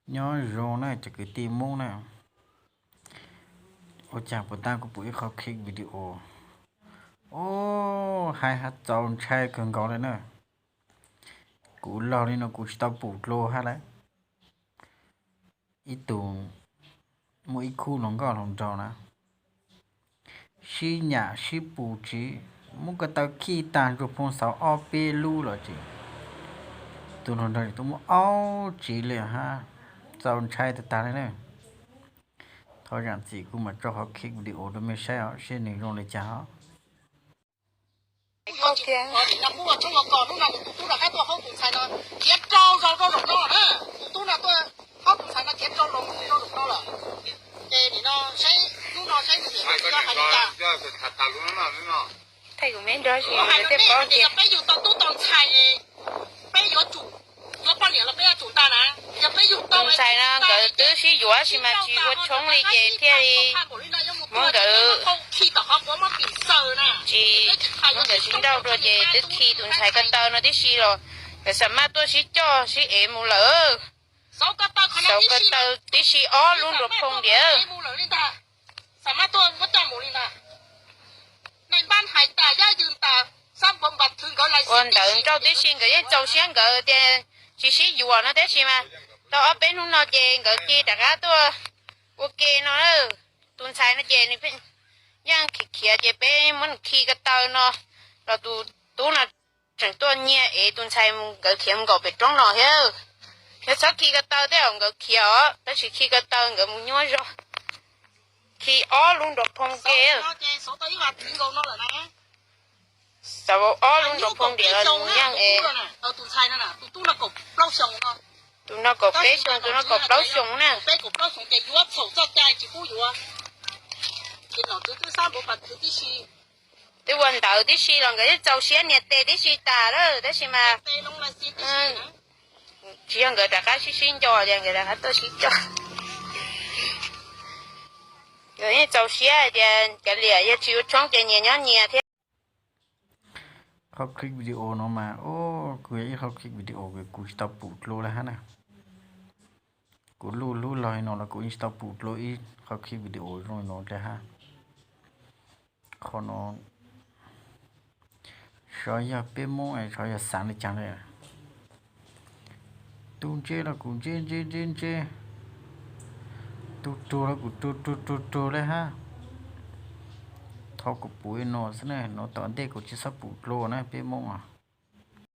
Nyob zoo na cov kwv tij Hmoob na. Ua cas puas tag kuv pum ib qho clip video, o, hais txaus ntshai kawg nkaus li na. Kuv laug li no kuv tsis tau pum dlua hab lawm. Ib tug muaj ib khub hluas nkauj hluas nraug na, sib nyam sib pus tsiv, muab ko taw khij tag ntsuag phoo xauv ob peb lub los tsis, tus hluas nraug tuaj muab aub tsiv li hab. Txaus ntshai tag tag li na. Thov zaam txim kuv mam tso qhov clip video rau mej saib os, seb nws zoo li cas os. Thaij kuv meb nrog si tej paub tias tus ntxhais no nkawd twb sib yuav tab sis mas tsis ua tshoob li ces thiaj li muab nkawd, tsis muab nkawd sib nrauj dua ces twb khi tus ntxhais ko taw no tib si los nkawd xam maj tuaj sib coj sib ev mus lawm. Xauv ko taw tib si ob lub nruas phoo ntiav. Ua ntawd nrauj tib si nkawd yeej txaus siab nkawd tias tsis sib yuav no tab sis mas tau ob peb hnub no ces nkawd cia rov qab tuaj ua ke no. Tus ntxhais no ces nws yeej khiav khiav ces peb muab nws khi ko taw no los tus tub no tseem tuaj nyiag ev tus ntxhais mus, nkawd khiav mus nkaum pem roob no thiab. Yog txhob khi ko taw tej zaum nkawd khiav os, tab sis khi ko taw nkawd mus nyuaj zog. Khi ob lub nruas phoo ke. Xauv ob lub nruas phoo ntiav los nws yeej ev. Tus no kaum peb xyoos, tus no kaum plaub xyoos na. Twb ua ntawd tib si los nkawd yeej txaus siab nias tes tib si tas lawm tab sis mas tsis yog nkawd rov qab sib sib nco ces nkawd rov qab tuaj sib coj. Nkawd yeej txaus siab hais tias kav liam yog tsis ua tshoob ces nyias nyob nyias thiab. Qhov clip video no mas, o, kuj yog ib qhov clip video kuv tsis tau pum dlua li hab na. Kuv luj lub laug li no los kuv yeej tsis tau pum dlua ib qhov clip video zoo li no li hab. Qhov no xyov yog peb Hmoob xyov yog xaav li cas li. Tub ntseb los kuv ntseb ntseb ntseb ntseb, tub ruag los kuv ruag ruag ruag ruag li hab. Thov kuv pum li no xwb na, no tom ntej kuv tsis txhob pum dlua na peb Hmoob os.